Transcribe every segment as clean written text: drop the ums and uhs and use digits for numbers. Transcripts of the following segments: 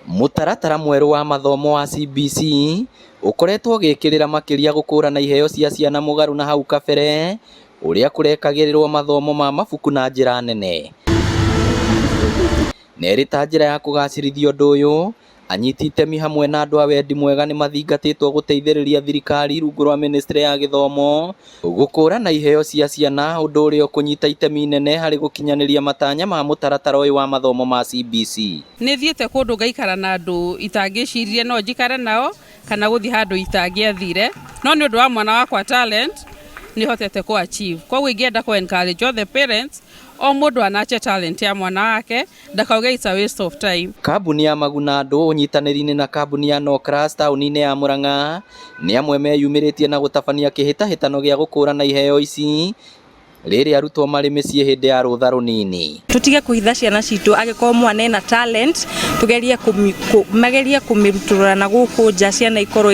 Mũtaratara mwerũ wa mathomo wa CBC ũkoretwo ũgĩkĩrĩra makĩria gũkũrana iheo cia ciana mũgarũ na hau kabere ũrĩa kũrekagĩrĩrwo mathomo ma mabuku na njĩra nene. Na ĩrĩ ta njĩra ya kũgacĩrithia ũndũ ũyũ, anyiti itemi hamwe na andũ a wendi mwega nĩ mathingatĩtwo gũteithĩrĩria thirikari rungu rwa ministry ya gĩthomo gũkũrana iheo cia ciana, ũndũ ũrĩa ũkũnyita itemi inene harĩ gũkinyanĩria matanya ma mũtaratara ũyũ wa mathomo ma CBC. Nĩ thiĩte kũndũ ngaikara na andũ itangĩciririe no njikare nao kana gũthiĩ handũ itangĩathire, no nĩ ũndũ wa mwana wakwa talent nĩ hotete kũ achieve. Koguo ingĩenda kũ encourage all the parents, o mũndũ anache talent ya mwana wake, ndakauge it's a waste of time. Kambuni ya Maguna Andũ ũnyitanĩri-inĩ na kambuni ya Nocras taũni-inĩ ya Murang'a nĩ amwe meyumĩrĩtie na gũtabania kĩhĩtahĩtano gĩa gũkũrana iheo ici rĩrĩa arutwo marĩ mĩciĩ hĩndĩ ya rũtha rũnini. Tutige kuhitha ciana citũ. Angĩkorwo mwana ena talent, tugerie magerie kũmĩrutũrũra na gũkũ nja, ciana ikorwo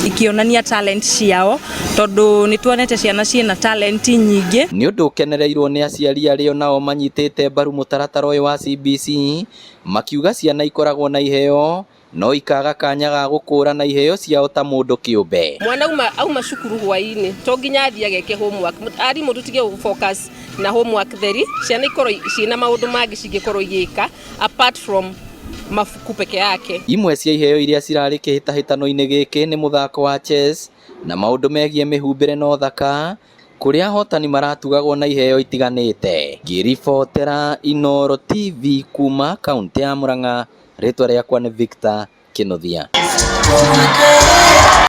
ikĩonania talent ciao, tondũ nĩ tuonete ciana ciĩna talent nyingĩ. Nĩ ũndũ ũkenereirwo nĩ aciari arĩa onao manyitĩte mbaru mũtaratara ũyũ wa CBC, makiuga ciana ikoragwo na iheo no ikaga kanya ga gũkũrana iheo ciao ta mũndũ kĩũmbe. Mwana auma cukuru hwaĩ-inĩ, to nginya athiĩ ageke homework. Arimũ, tũtige gũ focus na homework theri. Ciana ikorwo ciĩna maũndũ mangĩ cingĩkorwo igĩka apart from mabuku peke yake. Imwe cia iheo iria cirarĩ kĩhĩtahĩtano-inĩ gĩkĩ nĩ mũthako wa chess na maũndũ megiĩ mĩhumbĩre na ũthaka, kũrĩa ahotani maratugagwo na iheo itiganĩte. Ngĩribotera Inooro TV kuma kaũntĩ ya Murang'a, rĩtwa rĩakwa nĩ Victor Kinuthia.